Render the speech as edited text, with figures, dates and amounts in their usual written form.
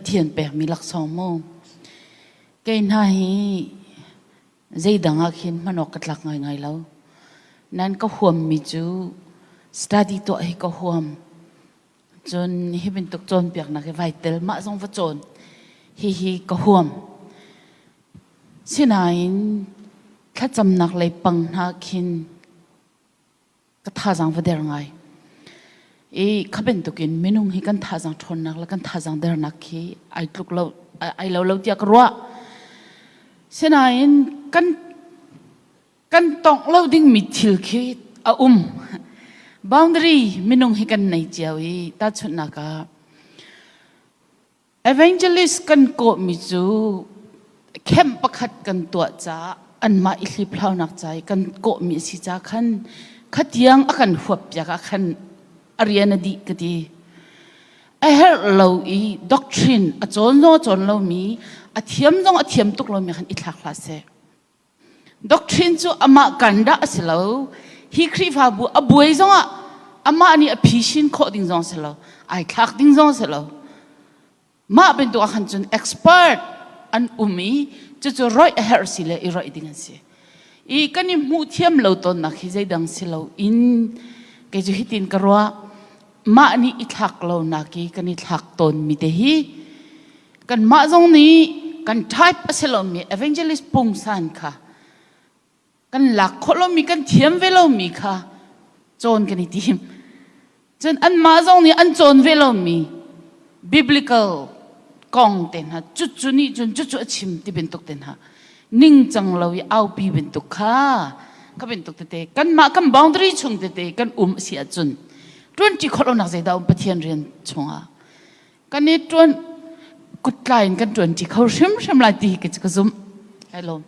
Pathian pekmi laksawng mu. Kei hna hi zeidang ah khin hman awk ka tlak ngaingai lo. Nan ka huammi cu study tuah hi ka huam. Cun hi bantuk cawnpiaknak hi vai tel mah zong va cawn hihi ka huam. Sinain thlacamnak lei pang hna khin ka thazaang va der ngai. I kha bantukin minung hi kan thazaang ṭhawnnak le kan thazaang dernak khi ai tluk lo ai lo lo tiah ka ruah. Sinain kan kan tongh lo dingmi thil khi a um. Boundary minung hi kan nei cio i tahchunhnak ah Evangelist kan kawhmi cu camp pakhat kan tuah caah anmah i hliphlaunak ca i kan kawhmi a si ca khan khatiang a kan huappiak ah khan a rian a dih ka ti. A herh lo i doctrine a cawn zong a cawn lomi, a thiam zong a thiam tuk lomi khan i thlak hlah seh. Doctrine cu amah kan dah a si lo. Hi Khrihfabu a buai zongah amah nih a phishin khawh ding zong si lo. Ai thlak ding zong si lo. Mah bantuk ah khan cun expert an um i cucu roih a herh si le i roih ding an si. I kan i hmuh thiam lo tawnnak hi zeidang si lo in kei cu hitin ka ruah mah nih i thlak lo nak i kan i thlak tawn mi te hi Kanmah zong nih kan type a si lomi evangelist pungsan kha kan lak khawh lomi kan thiam ve lomi kha cawn kan i tim. Cun anmah zong nih an cawn ve lomi biblical kong te hna cucu nih cun cucu a chim ti bantuk te hna ningcang lo i aupi bantuk kha ka bantuk tete kanmah kan boundary chung tete kan um a si ahcun ṭuanṭi khawh lonak zeidah um Pathian rian chungah Kan i ṭuan kuttlai in kan ṭuanṭi kho hrimhrim lai ti hi ka zumh. Ai lawm.